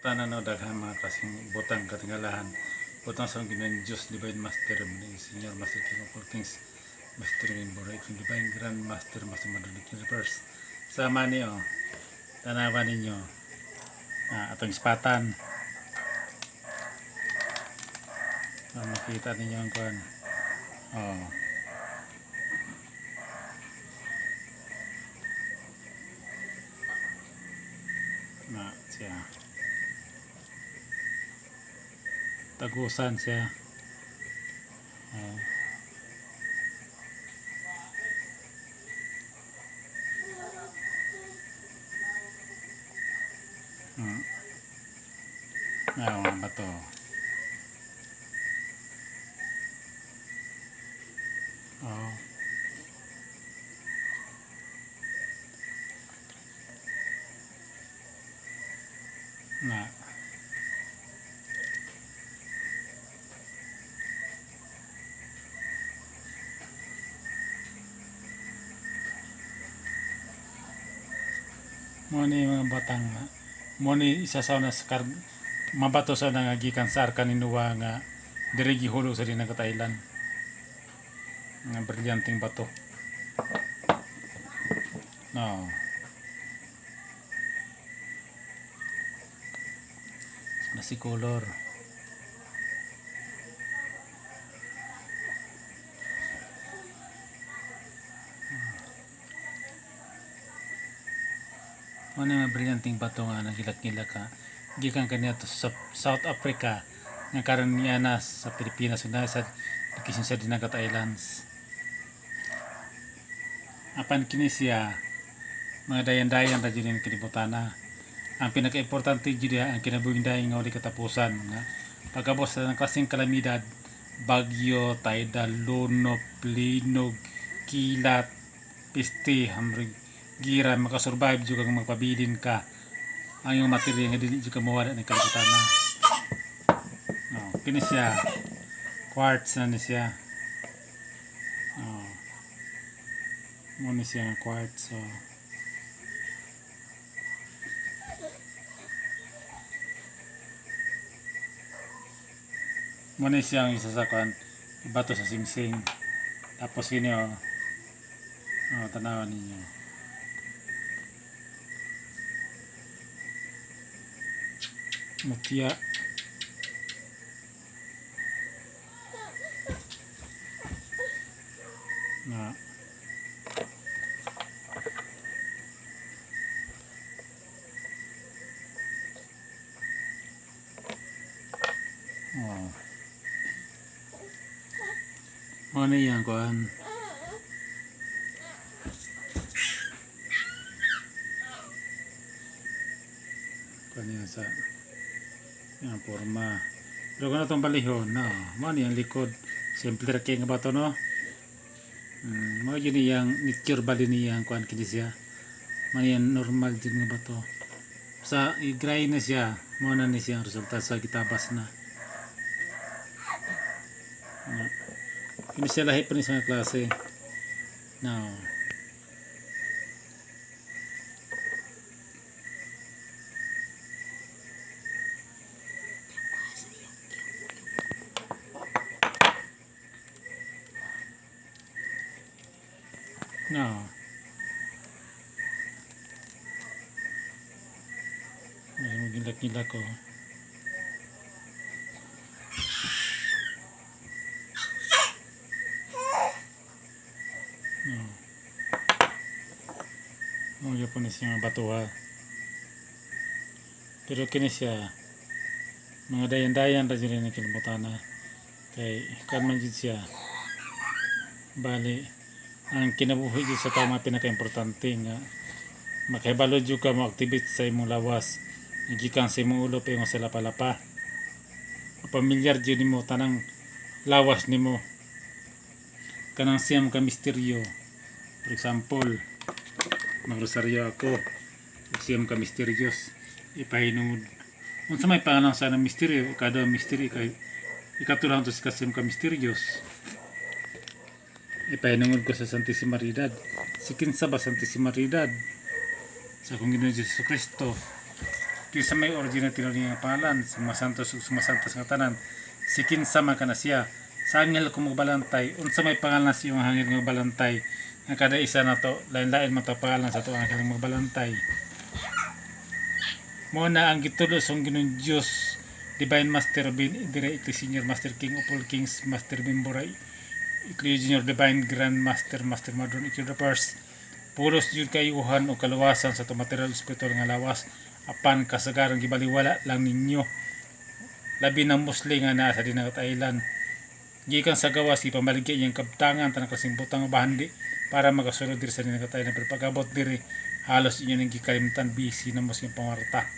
Tanan no, daghang mga klaseng butang katingalahan. Butang sa Ginoong Diyos, Divine Master, Senior Master King of All Kings, Master Mimboray, King Divine Grand Master, Master Madrid Universe. Sama niyo, tanawan ninyo, atong ispatan. Makita ninyo ang kuan. Oh. Na siya. Tagusan siya. Oh. Mga bato. Oh. Na. Mo ni mga batang mo ni isa sa una sa mabato sa nga gikan sa arka ni Noah nga diri gihulog sa Dinagat Island. Nga brilyanteng bato. No. Nasi color. Ano yung brilyanteng bato nga nagilak-gilak ka gikan kaniya to sa South Africa nga karon niya na sa Pilipinas ug sa location sa Dinagat Islands. Apan kini siya mga dayan-dayan ra jud ni kilibutana. Ang pinaka-importante jud ang kinabuhing dayon nga wali katapusan nga pagkabos sa klaseng kalamidad, bagyo, tidal, lunop, linog, kilat, peste, hamrig, gira, makasurvive jud kang magpabilin ka ang iyong material nga dili jud ka mawala ng kalibutan na. No, kini siya quartz na ni siya. Oh. Mo ni siya nga quartz. So mo ni siya ang isa sa kuan bato sa singsing. Tapos kini oh. Oh, tanawan ninyo. Mutya. Na. Oh. Mo ni yang kuan. Kuan niya sa yang forma. Pero kung atong balihon, no, mo ni ang likod. Simple ra kay nga bato, no? Mo yun iyang nature bali niyang kuan kini siya. Mo ni ang normal jud nga bato. Sa i-gray na siya, mo na ni siya ang resulta sa gitabas na. No. Kini siya lahi pa ni sa klase. No. No. Ay, magilak-gilak ko. No. Mo gyapon ni siya nga bato ha. Pero kini siya mga dayan-dayan ra jud ni kilibutana. Kay kan man jud siya. Bali ang kinabuhi jud sa tao mga pinaka-importante nga makahibalo jud ka mo activate sa imong lawas gikan sa imong ulo paingon sa lapa-lapa. Pamilyar jud nimo tanang lawas nimo kanang siyam ka misteryo. For example, magrosaryo ako ug siyam ka misteryos ipahinungod unsa may pangalan sa anang misteryo, kada misteryo kay ikatulo to sa siyam ka misteryos. Ipahinungod ko sa Santissima Trinidad. Si kinsa ba Santissima Trinidad? Sa akong Ginoong Jesu Kristo. Kinsa may original tinuod nga pangalan sa mga santos ug sa mga santas nga tanan, si kinsa man kana siya? Sa anghel ko magbalantay, unsa may pangalan sa iyong anghel nga magbalantay? Nga kada isa nato lain-lain man to pangalan sa ato anghel nga magbalantay. Mao na ang gitulo sa Ginoong Dios, Divine Master Bin Idire Icli Senior Master King of all Kings Master Bimboray Icli Junior Divine Grand Master Master Madron Icli the First. Pulos jud kayuhan o kaluwasan sa ato material spiritual nga lawas, apan kasagaran gibaliwala lang ninyo, labi ng Muslim nga naa sa Dinagat Island. Gikan sa gawas, ipamaligya iyang kabtangan, tanang klaseng butang bahandi para makasulod diri sa Dinagat Island, pero pag-abot diri halos inyo nang gikalimtan, busy na mo sa iyong pangarta,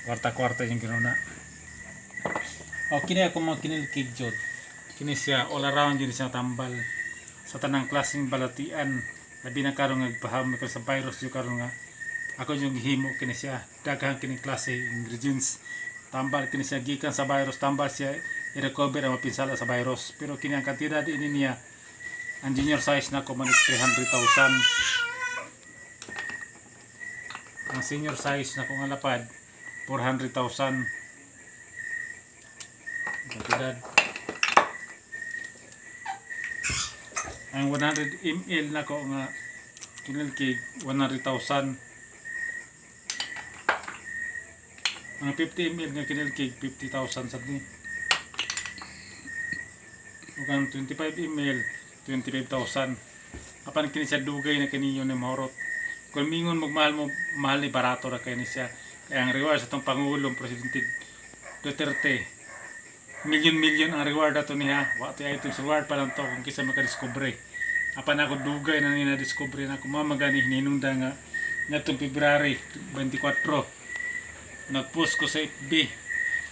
kwarta-kwarta yung ginuna. O kini ako mga kinilkig jud. Kini siya all around jud siya tambal sa tanang klaseng balatian, labi na karon nga nagpaham ko sa virus jud karon nga ako yung gihimo kini siya. Daghan kini klase ingredients, tambal kini siya gikan sa virus, tambal siya i-recover ang mapinsala sa virus. Pero kini ang kantidad ini niya, ang junior size na ko man 300,000, ang senior size na ko nga lapad 400,000 ang kantidad. Ang 100 ml na ko nga kinilkig, 100,000. Ang 50 ml nga kinilkig, 50,000 sad ni. Ug ang 25 ml, 25,000. Apan kini siya dugay na kini ni mahurot. Kung mingon magmahal mo, mahal ni, barato ra kay ni siya. Kaya ang reward sa atong Pangulong Presidente Duterte, milyon-milyon ang reward ato niya. Wa ti items reward pa lang to kung kinsa makadiskubre. Apan ako dugay na ni na-discover na ako mamagani hinungda nga ngatong February 24 nagpost ko sa FB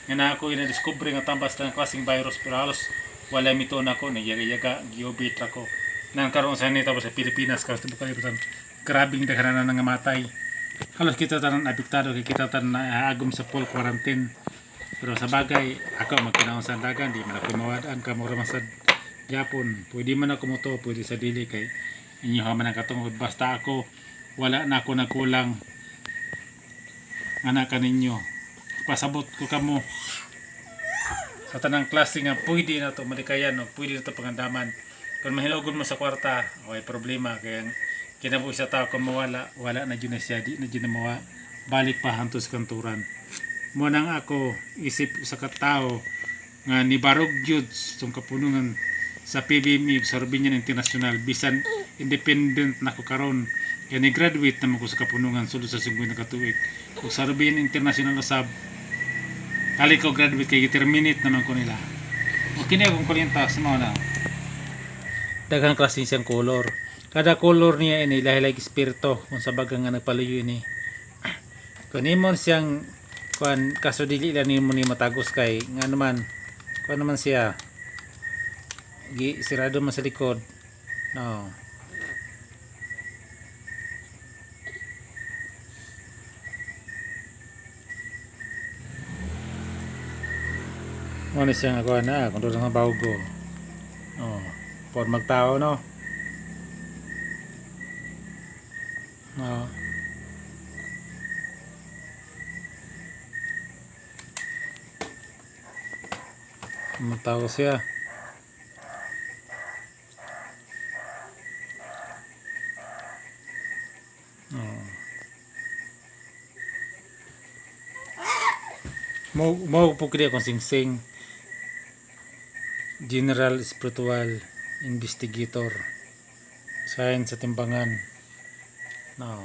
nga na ako na-discover nga tambas ng klaseng virus, pero halos wala mito na ako, nagyaga-yaga giubit ako nang karon sa nita sa Pilipinas karon sa kalibutan. Grabing daghanan na nga matay, halos kita tanan apektado kay kita tanan naagom sa full quarantine. Pero sa bagay, ako magkinaon sa dagan, di man ako mawad-an, kamo ra man sad gyapon. Pwede man ako moto, pwede sa dili, kay inyo man ang katungod. Basta ako wala na ako nagkulang anak kaninyo. Pasabot ko kamo sa tanang klase nga pwede na to malikayan o pwede na to pangandaman. Kung mahilogon mo sa kwarta, okay, problema. Kaya kinabuhi sa tao kung mawala, wala na jud na siya, di na jud na mawa balik pa hantos sa kanturan. Mo nang ako isip sa katao nga nibarog jud sa kapunungan sa PBME sa Rubinian International, bisan independent na ko karon, kay ni graduate naman ko sa kapunungan sulod sa 50 ka tuig. Ug sa Rubinian International usab kali ko graduate kay terminate naman ko nila. O kini akong kuryente mao na daghang klase siyang color. Kada color niya ini lahi-lahi espiritu kung sa baga nga nagpaluyo ini. Kung imon siyang kuan, kaso dili lang nimo ni matagos kay nga naman kuan naman siya, gi sirado man sa likod, no. Mo ni siya nga kuan na kung doon sa bawgo, oh, por magtao, no, no. Magtao siya. Oh. Mo mo po kini akong singsing. General Spiritual Investigator. Sign sa timbangan. No.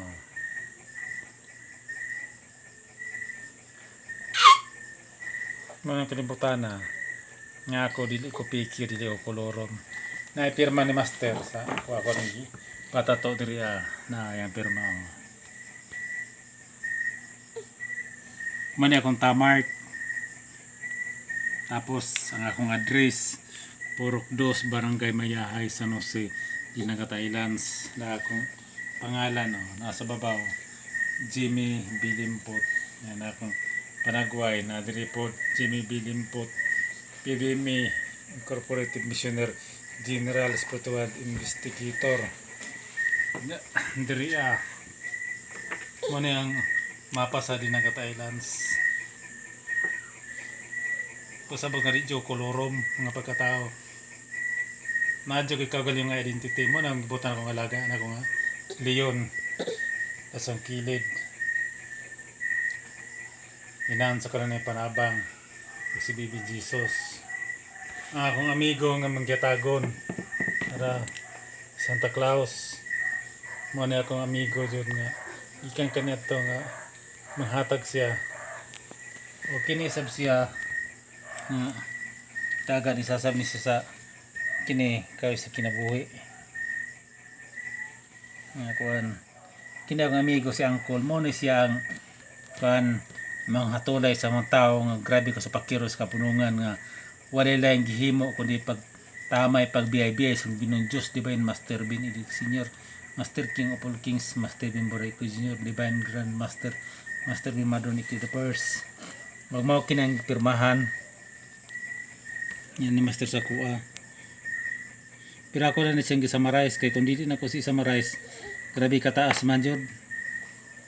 Mga kalibutan na nga ako dili ko pikir, dili ko kolorom. Na pirma ni Master sa ako ako ni patato diri ah, na yang pirma, oh. Mani akong tamark. Tapos ang akong address, Purok Dos, Barangay Mayahay, San Jose, Dinagat Islands. Na akong pangalan, oh, nasa baba, oh. Jimmy Bilimpot. Yan akong panagway na diri po, Jimmy Bilimpot. PBME Incorporated Missioner General Spiritual Investigator. Diri ah. Mo ni ang Mapa sa Dinagat Islands. Pasabot nga di kolorom mga pagkatao. Nadyo kay kagaling nga identity mo nang gibutan akong alaga na ko nga leon. Tas ang kilid. Inaan sa kanan panabang si Baby Jesus. Ang akong amigo nga mangyatagon para Santa Claus. Mo ni akong amigo jud nga ikan kaniadto nga manghatag siya. O kini sab siya nga taga ni sasab ni siya sa kini kayo sa kinabuhi. Nga kuan kini akong amigo si Uncle mo ni siya ang kuan manghatulay sa mga tao nga grabe ko sa pakiros kapunungan nga wala lang gihimo kundi pag tamay pagbiyay-biyay sa Ginoong Diyos, Divine Master Bin Ilik Senior, Master King of all Kings, Master Bin Boreko Junior, Divine Grand Master, Master Bin Madon the First. Magmao kinang pirmahan yan ni Master sa kuha. Pero ako na ni siyang gisummarize kay kung dili na ko si summarize, grabe kataas man jud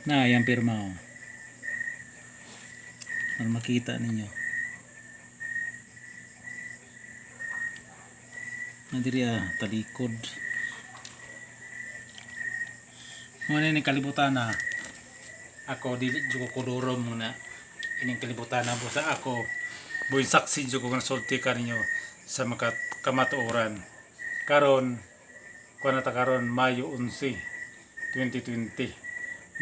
na yan pirma, oh. Para makita ninyo na diri ah, talikod mo na ni kalibutan na ako dili jud ko kolorom muna ining kalibutan na busa ako buhay saksi jud ko nga sulti kaninyo sa maka kamatuoran karon. Kuan na ta karon Mayo 11, 2020.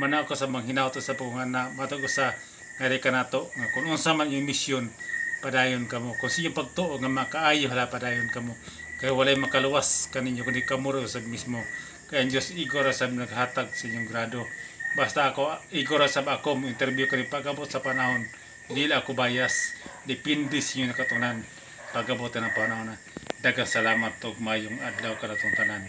Mana ako sa manghinaw sa pungan na matag sa ngari kanato nga kung unsa man yung misyon, padayon kamo. Kung sa inyong pagtuo nga makaayo, hala, padayon kamo kay walay makaluwas kaninyo kundi kamo ra sa mismo, kay ang Diyos igor ra sa naghatag sa inyong grado. Basta ako igor ra sab ako mo interview kani pag-abot sa panahon, dili ako bias, depende sa inyong nakatunan pag-abot ng panahon na. Daghang salamat ug maayong adlaw kanatong tanan.